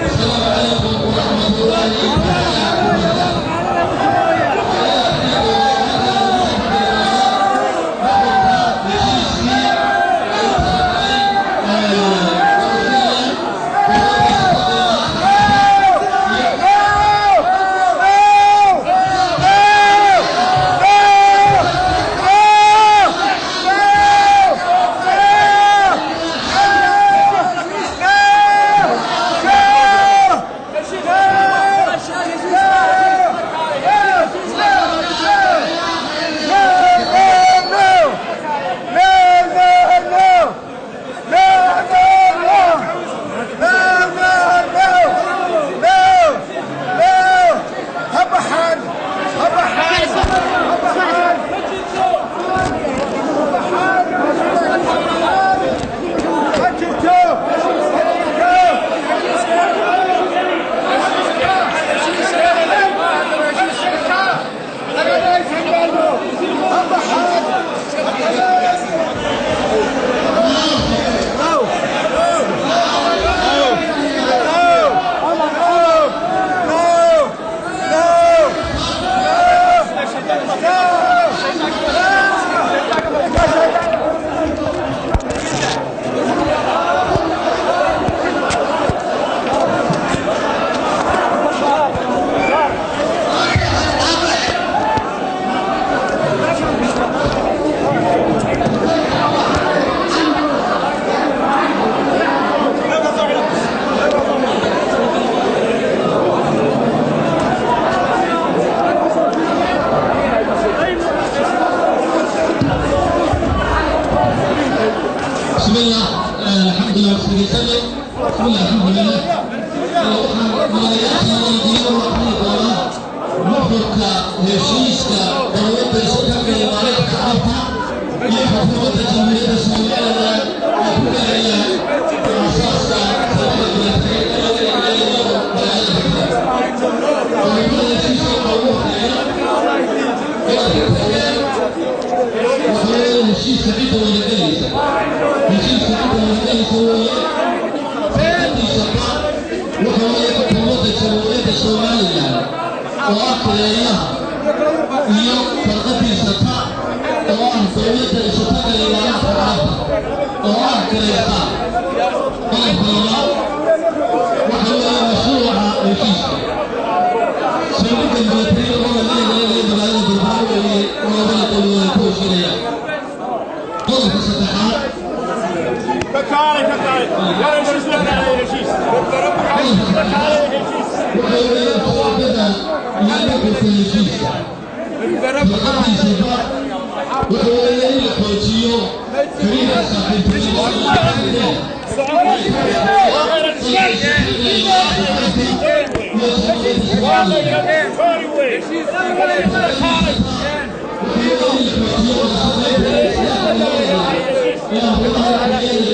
السلام عليكم ورحمة الله وبركاته. بسم الله الحمد لله بسم الله الحمد لله. Nuxurka heshiiska dowladda Isutaga Imaaraadka Carabta iyo xukuumadda Jamhuuriyadda Somaliland oo ku gaaraya aasaaska heshiiska cidda wadagelaysa heshiiska cidda wadagelaysa weeye farqadiisaba waxa weeye xukuumadda Jamhuuriyadda Somaliland oo ah taliyaha iyo farqadiisa ta oo ah dowladda Isutaga Imaaraadka Carabta oo ah kiraysta. Qodobka labaad waxa weeye mashruuca heshiiska saldhigga milatariga oo laga leeyahay magaalada Berbera weeye oo labada dowladood ay ku heshiinayaan. Qodobka saddexaad waxa weeye fawaadida iyo nuxurka heshiiska. Farqadiisaba waxa weeye in la xoojiyo xiriirka saaxiibtinimo iyo